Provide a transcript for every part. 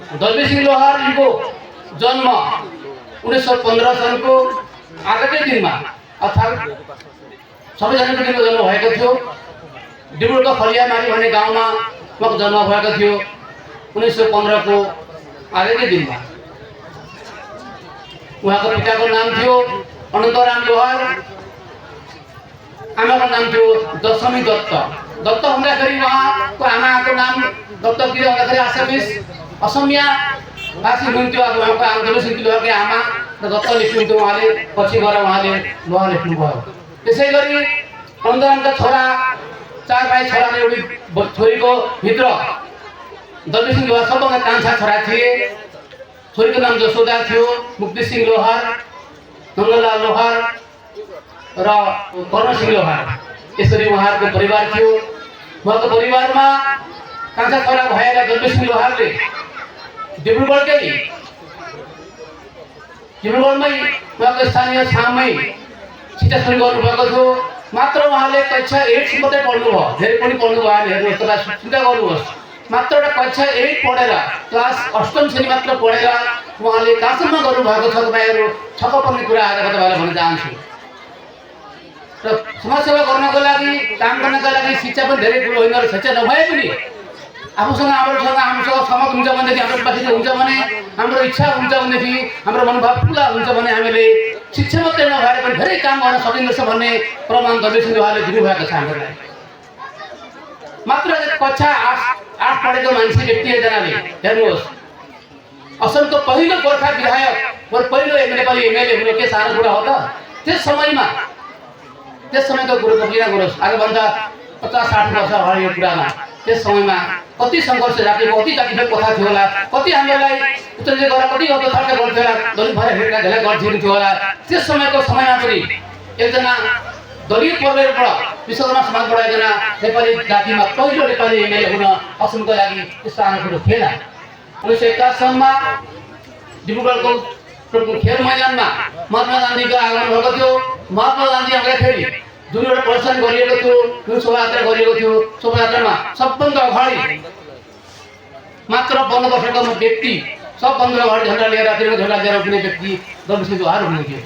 दलबीर सिंह लोहार इनको जन्म 1915 सनको आजकै दिनमा अर्थात् 26 जनवरी दिनको जन्म भएको थियो। डिब्रुगढको खलियामारी भन्ने गाउँमा उहाँको जन्म भएको थियो 1915 को आजकै दिनमा। उहाँको पिताको नाम थियो अनन्तराम लोहार, आमाको नाम थियो दशमी दत्त। दत्त हुँदाखेरि उहाँको आमाको नाम दत्त किन भन्दाखेरि असमिया भाषी हुनुहुन्थ्यो। अब उहाँको आमा दलबीर सिंह लोहारकै आमा र दत्त लेख्नुहुन्थ्यो, उहाँले पछि गएर उहाँले लोहार लेख्नुभयो। त्यसै गरी अनन्तरामका छोरा 4 भाइ छोरा र एउटी छोरीको भित्र दलबीर सिंह लोहार सबभन्दा कान्छा छोरा थिए। छोरीको नाम जसोदा थियो, मुक्ति सिंह लोहार, नन्दलाल लोहार र कर्ण सिंह लोहार, यसरी उहाँहरूको परिवार थियो। उहाँको परिवारमा कान्छा छोरा भएर दलबीर सिंह लोहारले डिब्रुगढमै उहाँको स्थानीय छाममै शिक्षा सुरु गर्नुभएको थियो। मात्र उहाँले कक्षा 8 मात्रै पढ्नुभयो, धेरै पनि पढ्नु भएन। हेर्नुहोस्, तपाईँ चिन्ता गर्नुहोस्, मात्र एउटा कक्षा 8 पढेर क्लास 8 श्रेणी मात्र पढेर उहाँले कहाँसम्म गर्नुभएको छ तपाईँहरू छक्क पर्ने कुरा आज तपाईँलाई भन्न चाहन्छु। र समाजसेवा गर्नको लागि, काम गर्नका लागि शिक्षा पनि धेरै ठुलो होइन र शिक्षा नभए पनि आफूसँग हामीसँग सहमत हुन्छ भनेदेखि, हाम्रो उपस्थिति हुन्छ भने, हाम्रो इच्छा हुन्छ भनेदेखि, हाम्रो मनोभाव खुला हुन्छ भने हामीले शिक्षा मात्रै नभएर पनि धेरै काम गर्न सकिन्छ भन्ने प्रमाण दलबीर सिंह लोहारले दिनुभएको छ हामीलाई। मात्र कक्षा 8 पढेको मान्छे व्यक्ति एकजनाले हेर्नुहोस्, असमको पहिलो गोर्खा विधायक वा पहिलो नेपाली एमएलए हुनु के सानो कुरा हो त? त्यस समयको कुरो किन गरोस्, आजभन्दा 50-60 वर्ष अगाडि यो कुरामा त्यस समयमा कति सङ्घर्ष जातिको कति जातिको कथा थियो होला, कति हामीलाई उत्तरले गएर कति अत्याचार गर्थ्यो होला, दलित भएर हिँडेका धेरै गर्थ्यो होला। त्यस समयमा पनि एकजना दलित परिवारबाट विश्वकर्मा समाजबाट एकजना नेपाली जातिमा पहिलो नेपाली एमएलए हुन असमको लागि त्यस्तो सानो कुरो थिएन। 1951 सालमा डिब्रुगढको खेल मैदानमा महात्मा गान्धीको आगमन भएको थियो। महात्मा गान्धी आउँदाखेरि जुन एउटा प्रदर्शन गरिएको थियो, जुन शोभायात्रा गरिएको थियो, शोभायात्रामा सबभन्दा अगाडि मात्र 15 वर्षको व्यक्ति, सबभन्दा अगाडि झन्डा लिएर तिरङ्गा झन्डा लिएर उभिने व्यक्ति दलबीर सिंह लोहार हुनुहुन्थ्यो।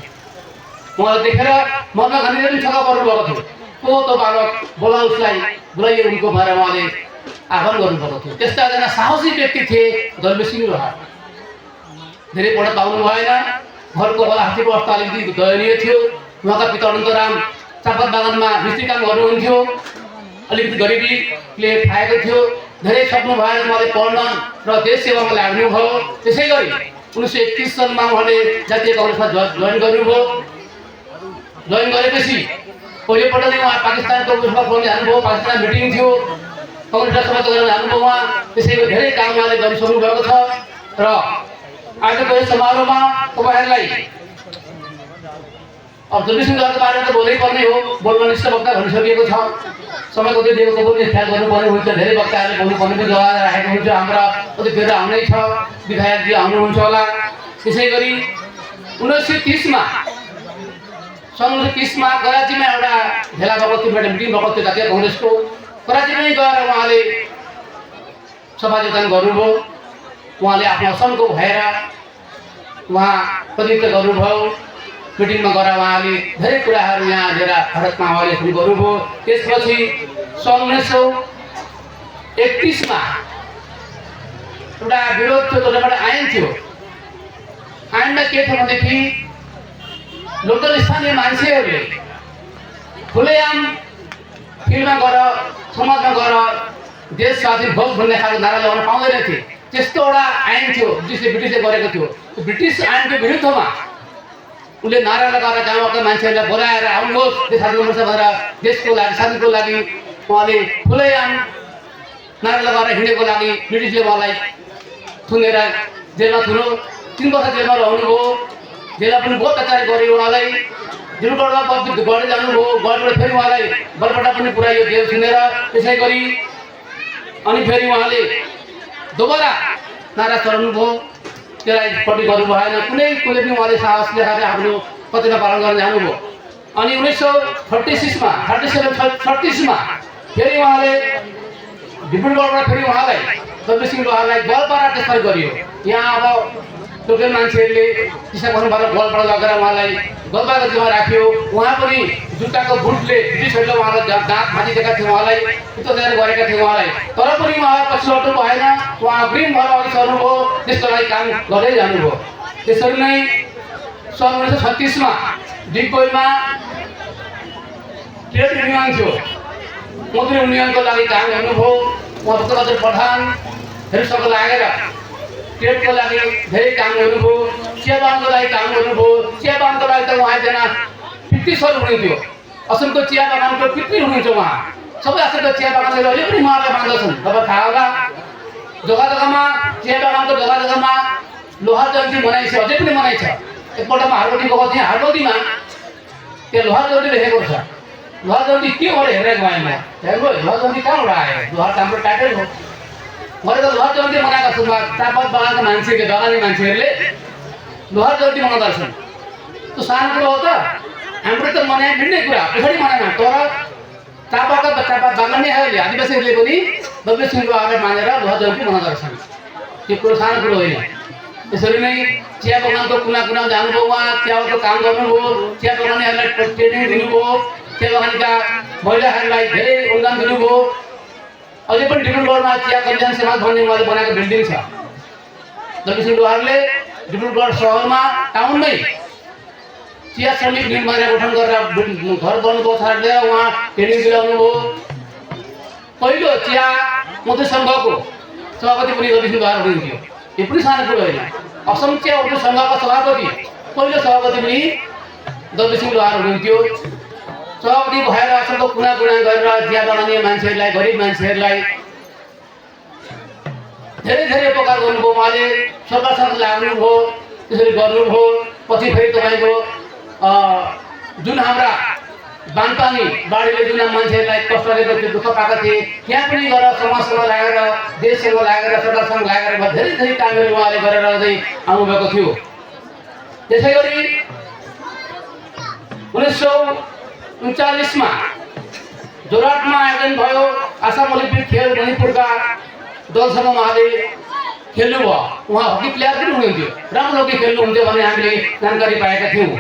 उहाँलाई देखेर महात्मा गान्धीले पनि छक्क पर्नुभएको थियो। को त बालक, बोला उसलाई, बोलाइए उनको भएर उहाँले आह्वान गर्नुभएको थियो। त्यस्ता एकजना साहसी व्यक्ति थिए दलबीर सिंह लोहार। धेरै पढ्न पाउनु भएन, घरको आर्थिक अवस्था अलिकति दयनीय थियो। उहाँका पिता अनन्तराम चापात बगानमा मिस्त्री काम गर्नुहुन्थ्यो, अलिकति गरिबीले खाएको थियो। धेरै सक्नु भएन उहाँले पढ्न र देश सेवामा लाग्नुभयो। त्यसै गरी 1931 सालमा उहाँले जातीय काङ्ग्रेसमा जोइन गर्नुभयो। जोइन गरेपछि पहिलोपल्ट नै उहाँ पाकिस्तानको उसमा पढ्न जानुभयो। पाकिस्तानमा मिटिङ थियो, काङ्ग्रेसलाई समाप्त गर्न जानुभयो उहाँ। त्यसैको धेरै काम उहाँले गरिसक्नु भएको छ। र आजको यस समारोहमा तपाईँहरूलाई अब दलबीर सिंह लोहारको बारेमा त बोल्नै पर्ने हो, बोल्न निश्चय वक्ता भनिसकिएको छ। समयको त्यो दिएको पनि ख्याल गर्नुपर्ने हुन्छ। धेरै वक्ताहरूले बोल्नुपर्ने पनि जग्गा राखेको हुन्छ। हाम्रा अझै फेरि आउनै छ, विधायकजी आउनुहुन्छ होला। त्यसै गरी 1930 मा कराचीमा एउटा भेला भएको थियो, एउटा मिटिङ भएको थियो जातीय काङ्ग्रेसको। कराचीमै गएर उहाँले सभा गर्नुभयो। उहाँले आफ्नो असमको भएर उहाँ प्रतिनिधित्व गर्नुभयो। मिटिङमा गएर उहाँले धेरै कुराहरू यहाँ लिएर भारतमा उहाँले सुरु गर्नुभयो। त्यसपछि सन् 1931 मा एउटा विरोध थियो, तर्फबाट आइन थियो। आइनमा के थियो भनेदेखि लोकल स्थानीय मान्छेहरूले खुलेआम फिल्डमा गएर, समाजमा गएर देश स्वाधीन होस् भन्ने खालको नारा लगाउन पाउँदैन थिए। त्यस्तो एउटा आइन थियो जसले ब्रिटिसले गरेको थियो। ब्रिटिस आइनको विरुद्धमा उनले नारा लगाएर गाउँका मान्छेहरूलाई बोलाएर आउनुहोस् देश स्वाधीन गर्नुपर्छ भनेर देशको लागि, शान्तिको लागि उहाँले खुलेआम नारा लगाएर हिँडेको लागि ब्रिटिसले उहाँलाई थुनेर जेलमा थुन्यो। 3 वर्ष जेलमा रहनुभयो। जेलमा पनि बहुत अत्याचार गर्यो उहाँलाई। डिब्रुगढमा गढी जानुभयो, गढबाट फेरि उहाँलाई बलबाट पनि पुऱ्यायो जेल थुनेर। त्यसै गरी अनि फेरि उहाँले दोबारा नारा चलाउनुभयो, त्यसलाई पट्टि गर्नु भएन। कुनै पनि उहाँले साहस देखाएर आफ्नो प्रतिज्ञा पालन गर्न जानुभयो। अनि 1936 मा फेरि उहाँले डिब्रुगढबाट फेरि उहाँलाई दलबीर सिंह लोहारलाई गलपारा ट्रान्सफर गरियो। यहाँ अब लोकल मान्छेहरूले चिसा गर्नुभयो, गलपारा लगेर उहाँलाई गलपारा जिम्मा राखियो। उहाँ पनि जुत्ताको बुटले ब्रिटिसहरूले उहाँलाई दाँत भाँचिदिएका थिए, उहाँलाई अत्याचार गरेका थिए उहाँलाई। तर पनि उहाँ पछि लट्नु भएन, उहाँ अग्रिम भएर अघि सर्नुभयो, त्यसको लागि काम गर्दै जानुभयो। त्यसरी नै सन् 1936 डिगबोईमा ट्रेड युनियन थियो, मजदुर युनियनको लागि काम गर्नुभयो। उहाँ भक्तबहादुर प्रधानहरूसँग लागेर ट्रेडको लागि धेरै काम गर्नुभयो, चिया बगानको लागि काम गर्नुभयो। चिया बगानको लागि त उहाँ एकजना पितृस्वर हुनुहुन्थ्यो, असमको चिया बगानको पितृ हुनुहुन्छ उहाँ। सबै असमको चिया बगानले अहिले पनि उहाँलाई मान्दछन्। तपाईँ थाहा होला, जग्गा जग्गामा चिया बगानको जग्गा जग्गामा लोहार जयन्ती मनाइन्छ, अझै पनि मनाइन्छ। एकपल्ट म हारमोती गएको थिएँ, हारमोतीमा त्यहाँ लोहार जयन्ती लेखेको छ। लोहार जयन्ती के हो हेरेर गएँ म, हेर्नु लोहार जयन्ती कहाँबाट आयो? लोहार त हाम्रो टाइटल हो। मैले त लोहार जयन्ती मनाएको छु। चापात बगानको मान्छेले, बगानी मान्छेहरूले लोहार जयन्ती मनाउँदा छन्। त्यो सानो कुरो हो त? हाम्रो त मनाए भिन्नै कुरा, पछाडि मनाएन। तर चापात बगानीहरूले, आदिवासीहरूले पनि दलबीर सिंह लोहारलाई मानेर लोहार जयन्ती मनाउँदा छन्। त्यो कुरो सानो कुरो होइन। त्यसरी नै चिया बगानको कुना कुना जानुभयो, उहाँ चियाको काम गर्नुभयो, चिया बगानीहरूलाई ट्रेनिङ दिनुभयो, चिया बगानका महिलाहरूलाई धेरै अनुदान दिनुभयो। अझै पनि डिब्रुगढमा चिया कल्याण समाज भन्ने उहाँले बनाएको बिल्डिङ छ। दलबीर सिंह लोहारले डिब्रुगढ सहरमा टाउनमै चिया श्रमिक निर्माण गठन गरेर घर बनाउनुभयो, छाडेर उहाँ ट्रेनिङ दिलाउनु भयो। पहिलो चिया मजदुर सङ्घको सभापति पनि दलबीर सिंह लोहार हुनुहुन्थ्यो। यो पनि सानो कुरो होइन। असम चिया मजदुर सङ्घका सभापति, पहिलो सभापति पनि दलबीर सिंह लोहार हुनुहुन्थ्यो। सभापति भएर असमको कुना कुना गरेर चिया बगानी मान्छेहरूलाई, गरिब मान्छेहरूलाई धेरै धेरै उपकार गर्नुभयो। उहाँले सरकारसँग लाग्नुभयो, त्यसरी गर्नुभयो। पछि फेरि तपाईँको जुन हाम्रा बानपानी बाढीले जुन मान्छेहरूलाई कष्ट दिएको थियो, दुःख पाएका थिए, त्यहाँ पनि गएर समाजसँग लागेर, देशसँग लागेर, सरकारसँग लागेर धेरै धेरै कामहरू उहाँले गरेर चाहिँ आउनुभएको थियो। त्यसै गरी 1939 जोरहाटमा आयोजन भयो आसाम ओलम्पिक खेल। मणिपुरका दलसँग उहाँले खेल्नुभयो। उहाँ हकी प्लेयर पनि हुनुहुन्थ्यो, राम्रो हकी खेल्नुहुन्थ्यो भन्ने हामीले जानकारी पाएका थियौँ।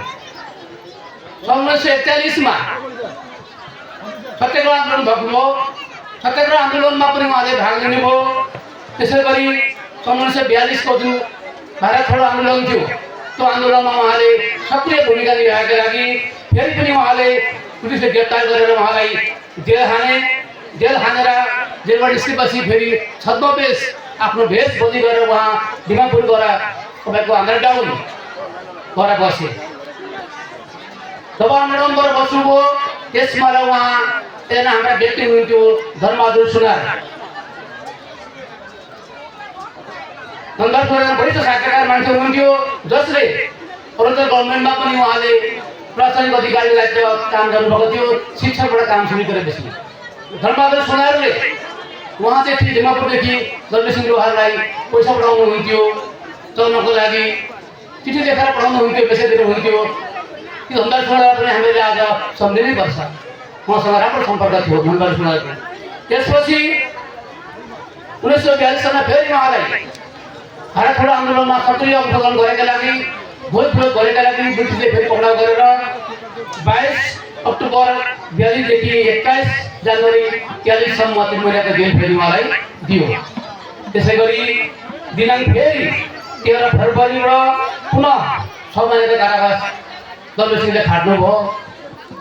सन् 1941 सत्याग्रह आन्दोलन भएको, सत्याग्रह आन्दोलनमा पनि उहाँले भाग लिनुभयो। त्यसै गरी सन् 1942 को जुन भारत छोडो आन्दोलन थियो, त्यो आन्दोलनमा उहाँले सक्रिय भूमिका निभाएका लागि फेरि पनि उहाँले पुलिसले गिरफ्तार गरेर उहाँलाई जेल हानेर जेलबाट निस्केपछि फेरि छद्मवेश आफ्नो भेष बदली गरेर उहाँ दिमापुर गएर तपाईँको अन्डरग्राउन्ड गएर बसे। जब अन्डरग्राउन्ड गएर बस्नुभयो, त्यसमा उहाँ एकजना हाम्रा व्यक्ति हुनुहुन्थ्यो धर्मबहादुर सुनार। धर्मबहादुर वरिष्ठ साहित्यकार मान्छे हुनुहुन्थ्यो, जसले अरुणाचल गभर्मेन्टमा पनि उहाँले प्रशासनिक अधिकारीलाई काम गर्नुभएको थियो। शिक्षकबाट काम सुरु गरेपछि धर्मबहादुर सुनारले उहाँ चाहिँ दिमापुरदेखि दलबीर सिंह लोहारलाई पैसा पठाउनुहुन्थ्यो, चल्नको लागि चिठी लेखेर पठाउनुहुन्थ्यो, पैसा दिनुहुन्थ्यो। त्यो धर्मबहादुर सुनार पनि हामीले आज सम्झिनै पर्छ। उहाँसँग राम्रो सम्पर्क थियो धर्मबहादुर सुनारको। त्यसपछि 1942 सालमा फेरि उहाँलाई भारत छोडो आन्दोलनमा सक्रिय अंशग्रहण गरेका लागि, भोट प्रयोग गरेका लागि ब्रिटिसले फेरि पक्राउ गरेर 22 अक्टोबर 42 देखि 21 जनवरी 43 सम्म 3 महिनाको जेल फेरि उहाँलाई दियो। त्यसै गरी दिनाङ्क फेरि 13 फरवरीबाट पुनः 6 महिनाको कारावास दलबीर सिंहले खाट्नुभयो।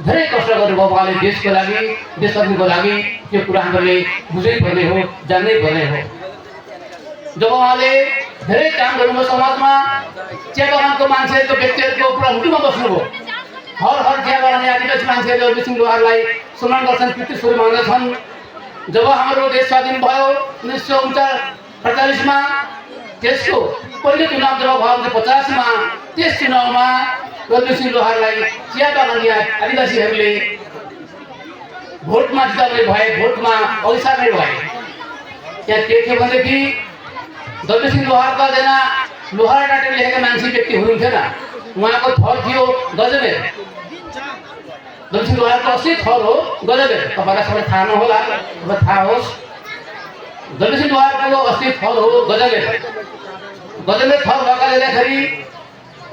धेरै कष्ट गर्नुभयो उहाँले देशको लागि, देशको लागि। त्यो कुरा हामीले बुझै पर्ने हो, जान्नै पर्ने हो। जब उहाँले धेरै काम गर्नुभयो समाजमा, चिया बगानको मान्छेहरूको व्यक्तिहरूको पुरा मुटुमा बस्नुभयो। हर चिया बगानी आदिवासी मान्छेहरूले दलबीर सिंह लोहारलाई सम्मान गर्छन्, पितृस्वर मान्दछन्। जब हाम्रो देश स्वाधीन भयो 1948 मा, त्यसको पहिलो चुनाव जब भयो 1950 मा, त्यस चुनावमा दलबीर सिंह लोहारलाई चिया बगानी आदिवासीहरूले भोटमा जिताउने भए, भोटमा अवसरमै भए। त्यहाँ के थियो भनेदेखि दलबीर सिंह लोहारका एकजना लोहार टाइटल लेखेका मान्छे व्यक्ति हुनुहुन्थेन। उहाँको थर थियो गजबेर। दलबीर सिंह लोहारको असली थर हो गजबेर। तपाईँलाई सबैलाई थाहा नहोला, थाहा होस्। दलसिंह लोहारको अस्ति थर हो गजमेर। गजमेर थर भएकाले गर्दाखेरि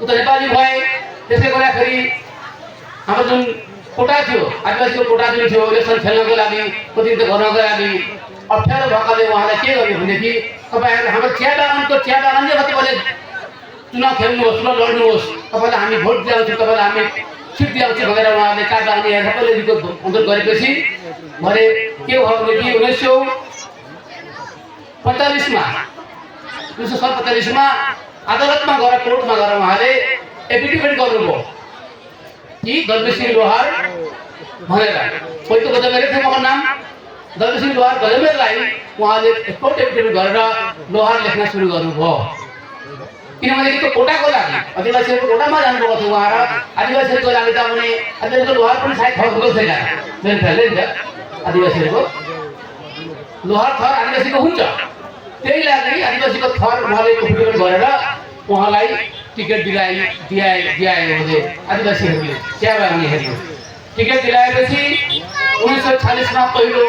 उता नेपाली भए, त्यसले गर्दाखेरि हाम्रो जुन कोटा थियो, आदिवासीको कोटा जुन थियो इलेक्सन खेल्नको लागि, प्रतिनिधित्व गर्नको लागि अप्ठ्यारो भएकाले उहाँलाई के गर्यो भनेदेखि तपाईँहरू हाम्रो चिया बागानले कतिपयले चुनाव खेल्नुहोस् र लड्नुहोस्, तपाईँलाई हामी भोट दिइहाल्छौँ, तपाईँलाई हामी सिट दिइहाल्छौँ भनेर उहाँले चिया बागानी सबैले रिपोर्ट अनुरोध गरेपछि भने के भयो भनेदेखि 1945 मा अदालतमा गएर कोर्टमा गएर उहाँले एफिडेभिट गर्नुभयो कि दलसिंह लोहार भनेर। कोही त गजमेर थियो उहाँको नाम, दलसिंह लोहार गजमेरलाई उहाँले कोर्ट एफिडेभिट गरेर लोहार लेख्न सुरु गर्नुभयो। किनभने त्यो कोटाको लागि आदिवासीहरूको कोटामा जानुभएको थियो उहाँ र आदिवासीहरूको लागि त भने आदिवासीको लोहार पनि सायद थर हुँदो छैन, मेरो ख्यालले नि त आदिवासीहरूको लोहार थर आदिवासीको हुन्छ, त्यही लागि आदिवासीको थर उहाँले एफिडेभिट गरेर उहाँलाई टिकट दिलाए हो आदिवासीहरूले, चिया बागानीहरूले टिकट दिलाएपछि 1946 मा पहिलो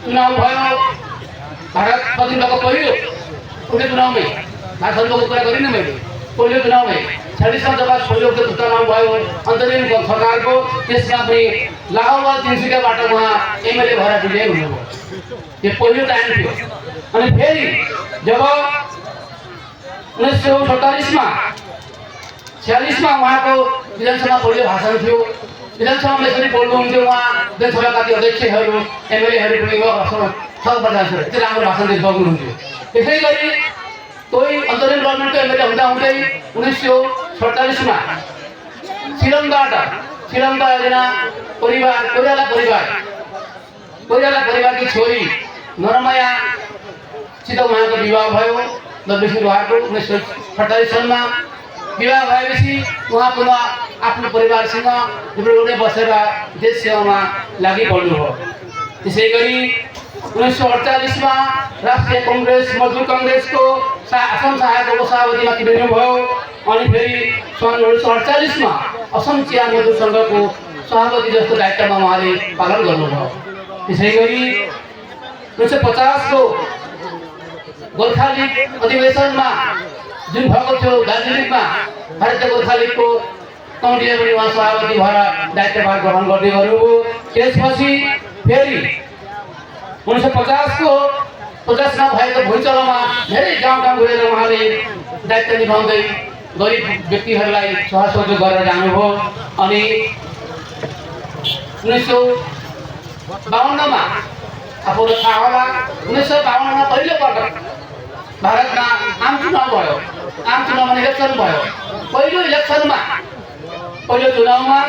चुनाव भयो। भारत स्वाधीनको पहिलो चुनावमै भाषणको कुरा गरिनँ मैले, पहिलो चुनावमै 46 मा जब पहिलो चुनाव भयो अन्तरिम सरकारको, त्यसमा पनि लाहोर तिनसुकियाबाट उहाँ एमएलए भएर विजयी हुनुभयो। यो पहिलो टाइम थियो। अनि फेरि जब 1947 मा 46 मा उहाँको विधानसभा पहिलो भाषण थियो, विधानसभामा यसरी बोल्नुहुन्थ्यो उहाँ, विधानसभाका ती अध्यक्षहरू एमएलएहरू पनि यति राम्रो भाषण दिन सक्नुहुन्थ्यो। त्यसै गरी कोही अन्तरिम गभर्मेन्टको एमएलए हुँदाहुँदै 1947 मा श्रीलङ्का एकजना कोइराला परिवारकी छोरी नरमायासित उहाँको विवाह भयो। दलसिंह लोहारको 1948 सालमा विवाह भएपछि उहाँ पुनः आफ्नो परिवारसँग डिब्रुगढमै बसेर देश सेवामा लागि पर्नुभयो। त्यसै गरी 1948 मा राष्ट्रिय कांग्रेस मजदुर कांग्रेसको असम सहायकको सभापतिमा तिर्नुभयो। अनि फेरि सन् 1948 मा असम चिया मजदुर संघको सभापति जस्तो दायित्वमा उहाँले पालन गर्नुभयो। त्यसै गरी 1950 को गोर्खा लीग अधिवेशनमा जुन भएको थियो दार्जिलिङमा, भारतीय गोर्खा लीगको कमिटीले पनि उहाँ सभापति भएर दायित्वभार ग्रहण गर्दै गर्नुभयो। त्यसपछि फेरि 1950 को 50 मा भएको भुइँचलोमा धेरै गाउँ गएर उहाँले दायित्व निभाउँदै गरिब व्यक्तिहरूलाई सहयोग गरेर जानुभयो। अनि 1952 मा आफूलाई थाहा होला 1952 मा पहिलोपटक भारतमा आम चुनाव भयो। आम चुनावमा इलेक्सन भयो। पहिलो चुनावमा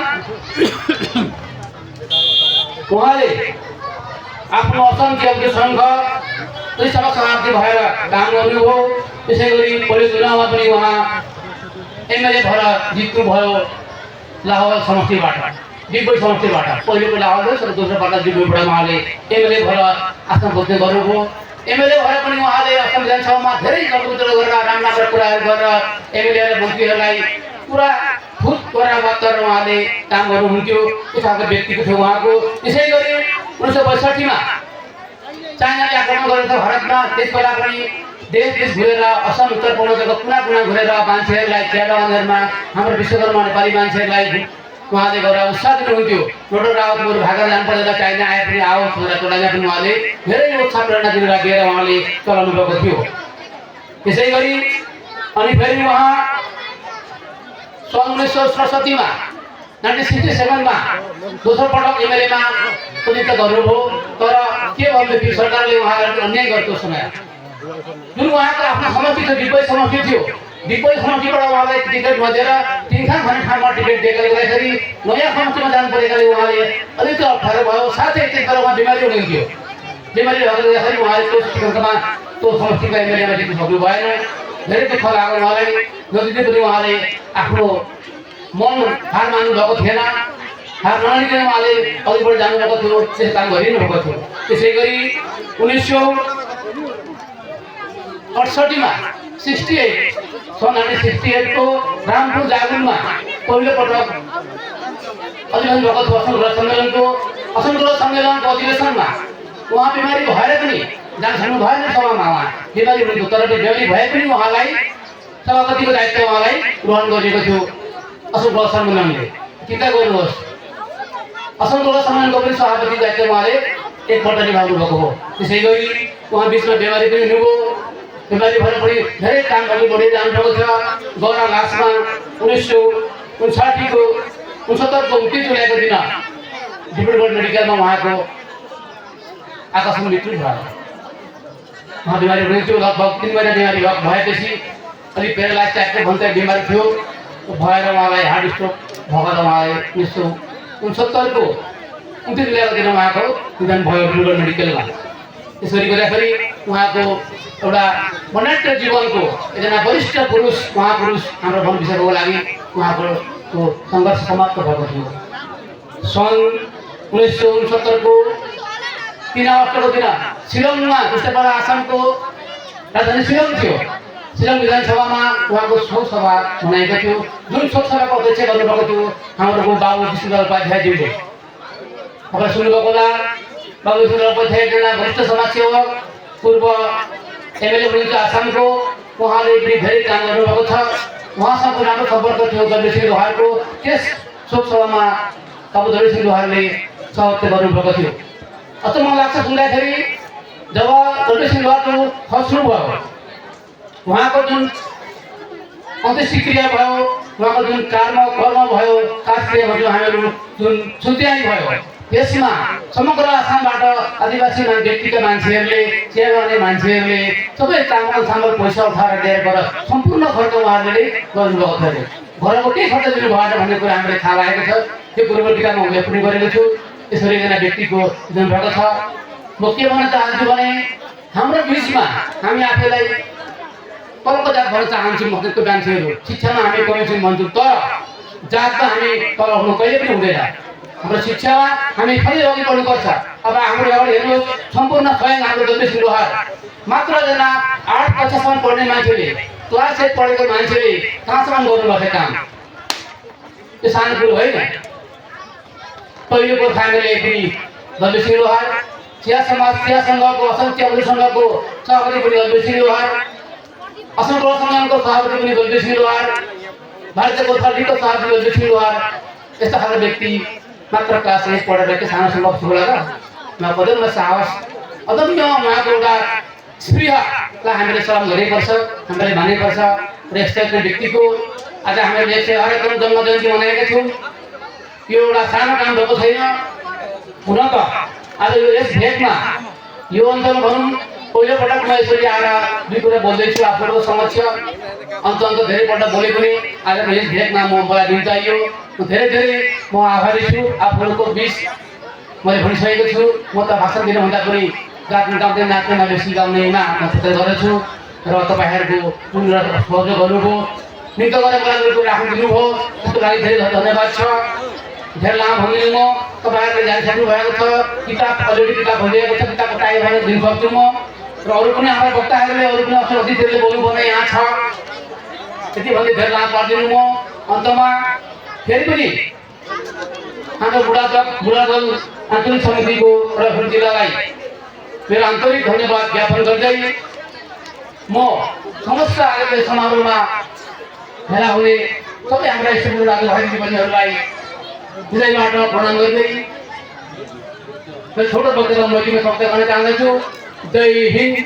उहाँले आफ्नो असम चिया संघ सभा सभापति भएर काम गर्नुभयो। त्यसै गरी पहिलो चुनावमा पनि उहाँ एमएलए भएर जित्नुभयो लाहोर समष्टिबाट, डिगबोई समष्टिबाट। पहिलोको लाहोर र दोस्रोबाट डिगबोईबाट उहाँले एमएलए भएर आफ्नो बोक्ने गर्नुभयो। एमएलए भएर पनि उहाँले असम विधानसभामा धेरै जबरजस्ती गरेर राम्रो कुराहरू गरेर एमएलए र मन्त्रीहरूलाई पुरा फुट गरेर उहाँले काम गर्नुहुन्थ्यो। त्यो खालको व्यक्तिको थियो उहाँको। त्यसै गरी 1962 मा चाइनाले आक्रमण गरेको थियो भारतमा। त्यसबेला पनि देश घुरेर असम उत्तर पूर्वाञ्चलको कुना घुरेर मान्छेहरूलाई चिया बगानहरूमा हाम्रो विश्वकर्मा नेपाली मान्छेहरूलाई उहाँले गएर उत्साह दिनुहुन्थ्यो। डोडो रावत बरु भागेर जानु पर्दैन, चाइना आए पनि आओस् भनेर टोलामा पनि उहाँले धेरै उत्साह प्रेरणा दिन लागेर उहाँले चलाउनु भएको थियो। त्यसै गरी अनि फेरि उहाँ सन् 1967 मा 1967 मा दोस्रो पटक एमएलएमा प्रतिनिधित्व गर्नुभयो। तर के भन्दाखेरि सरकारले उहाँहरूलाई अन्याय गरेको समय जुन उहाँको आफ्नो समष्टि थियो, डिगबोई समष्टि थियो, डिगबोई समष्टिबाट उहाँलाई टिकट नदिएर तिनखान भन्ने ठाउँमा टिकट दिएकोले गर्दाखेरि नयाँ समष्टिमा जानु परेकाले उहाँले अलिकति अप्ठ्यारो भयो। साथै त्यतिखेर उहाँ बिमारी हुनुहुन्थ्यो। बिमारी भएकोले गर्दाखेरि उहाँले त्यो टिकटमा त्यो समष्टिको एमएलएमा जित्नु सक्नु भएन। धेरै दुःख लाग्यो उहाँलाई। जति पनि उहाँले आफ्नो मन हार मान्नु भएको थिएन। हार नमानिकन उहाँले अघिबाट जानुभएको थियो, त्यसै काम गरिनु भएको थियो। त्यसै गरी 1968 मा 1968 को रामपुर जागुनमा पहिलो पटक अधिवेशन भएको थियो। असम गृह सम्मेलनको अधिवेशनमा उहाँ बिमारी भएर पनि जान्छन् भएन सभामा उहाँ बिमारी हुनुहुन्थ्यो तर बिमारी भए पनि उहाँलाई सभापतिको दायित्व उहाँलाई ग्रहण गरेको थियो अशोक बल सम्मेलनले। चिन्ता गर्नुहोस् अशोक बल सम्मेलनको पनि सभापति दायित्व उहाँले एकपल्ट निभाउनु भएको हो। त्यसै गरी उहाँ बिचमा बिमारी पनि हुनुभयो। बिमारी भएर पनि धेरै काम अघि बढेर जानुभएको थियो। गौरा लासमा 1959 को 69 को 29 जुलाईको दिन डिब्रुगढ मेडिकलमा उहाँको आकस्मिक मृत्यु भयो। उहाँ बिमारी हुनुहुन्थ्यो लगभग 3 महिना बिमारी भएपछि अलिक पेरालाइज टाइपको भन्दै बिमारी थियो भएर उहाँलाई हार्ट स्ट्रोक भएको त उहाँलाई 1969 को 29 जुलाईको दिन उहाँको निधन भयो डिब्रुगढ मेडिकलमा। त्यसरी गर्दाखेरि उहाँको एउटा वर्णाढ्य जीवनको एकजना वरिष्ठ पुरुष महापुरुष हाम्रो वन विषयको लागि उहाँको सङ्घर्ष समाप्त भएको थियो। सन् 1969 को 3 अगस्तको दिन शिलङमा त्यसैबेला आसामको राजधानी शिलङ थियो। शिलङ विधानसभामा उहाँको शोक सभा मनाएको थियो। जुन शोक सभाको अध्यक्ष गर्नुभएको थियो हाम्रो बाबु विष्णुलाल उपाध्यायज्यूले। तपाईँ सुन्नुभएको होला बाबु विष्णुलाल उपाध्याय एकजना वरिष्ठ समाजसेवक पूर्व एमएलए हुनुहुन्छ आसामको। उहाँले पनि धेरै काम गर्नुभएको छ। उहाँसँग राम्रो सम्पर्क थियो दलबहादुर लोहारको। त्यस शोक सभामा बाबु दलबहादुर लोहारले सभापति गर्नुभएको थियो। अचम्म लाग्छ सुन्दाखेरि जब दलबहादुर लोहारको खस्नुभयो उहाँको जुन अन्त्येष्टिक्रिया भयो उहाँको जुन कर्म भयो शास्त्रीय हामीहरू जुन छुट्याइ भयो त्यसमा समग्र आसामबाट आदिवासी व्यक्तिका मान्छेहरूले सेवा गर्ने मान्छेहरूले सबै चामल सामल पैसा उठाएर दिएर गएर सम्पूर्ण खर्च उहाँहरूले गर्नुभएको थियो। घरको के खर्च दिनुभयो भन्ने कुरा हामीले थाहा लागेको छ। त्यो कुरोको टिकामा उल्लेख पनि गरेको छु। यसरी एकजना व्यक्तिको निधन भएको छ। म के भन्न चाहन्छु भने हाम्रो बिचमा हामी आफैलाई तलको जात भन्न चाहन्छौँ मधेसको मान्छेहरू। शिक्षामा हामी कमी छौँ भन्छौँ तर जातमा हामी तल हुनु कहिले पनि हुँदैन। हाम्रो शिक्षामा हामी खालि अघि बढ्नुपर्छ। अब हाम्रो एउटा हेर्नुहोस् सम्पूर्ण स्वयं हाम्रो दलबहादुर लोहार मात्र जना 8 कक्षासम्म पढ्ने मान्छेले क्लास 8 पढेको मान्छेले कहाँसम्म गर्नुभएको काम त्यो सानो कुरो होइन। पहिलो गोर्खा हामीले पनि दलबहादुर लोहार चिया समाज चिया सङ्घको असम चिया सङ्घको सभापति पनि दलबहादुर लोहार असम गोर्खा सम्मेलनको सभापति पनि दलबहादुर लोहार भारतीय गोर्खा लीगको सभापति दलबहादुर लोहार यस्ता खालका व्यक्ति मात्र क्लास 8 पढेर के सानो सम्भव थियो होला र उहाँको अदम्य साहस अदम्य उहाँको एउटा स्पृहलाई हामीले सलाम गर्नुपर्छ हामीले मान्नुपर्छ। र यस्ता व्यक्तिको आज हामीले 108औं जन्म जयन्ती मनाएका छौँ। यो एउटा सानो काम भएको छैन। हुन त आज यस भेगमा यो अञ्चल भनौँ पहिलोपटक म यसरी आएर दुई कुरा बोल्दैछु आफूहरूको समक्ष। अन्त धेरैपल्ट बोले पनि आजको यस भेगमा मलाई दिन चाहियो। धेरै म आभारी छु आफूहरूको बिच। मैले भनिसकेको छु म त भाषण दिनुभन्दा पनि जात निकाल्दै नाच्नेमा बेसी गाउनेमा म छुट्टै गर्छु। र तपाईँहरूको जुन सहयोग गर्नुभयो नृत्य गरेर मलाई राख्नु दिनुभयो त्यसको लागि धेरै धन्यवाद छ। धेरै लामो भन्दिनँ म तपाईँहरूले जानिसक्नु भएको छ। किताब अलरेडी किताब भइरहेको छ। किताबको टाइम भनेर दिन सक्छु म। र अरू पनि हाम्रा वक्ताहरूले अरू पनि अवसर अतिथिहरूले बोल्नुपर्ने यहाँ छ। त्यति भन्दै धेरै लामो पार्दिनु म। अन्तमा फेरि पनि हाम्रो बुढादल आञ्चलिक समितिको रफुल जिल्लालाई मेरो आन्तरिक धन्यवाद ज्ञापन गर्दै म समस्त आयोजक समारोहमा भेला हुने सबै हाम्रा स्टुडेन्ट भाइ दिदीबहिनीहरूलाई हृदयबाट प्रणाम गर्दै छोटो वक्तव्य म शब्द गर्न चाहन्छु। जय हिन्द।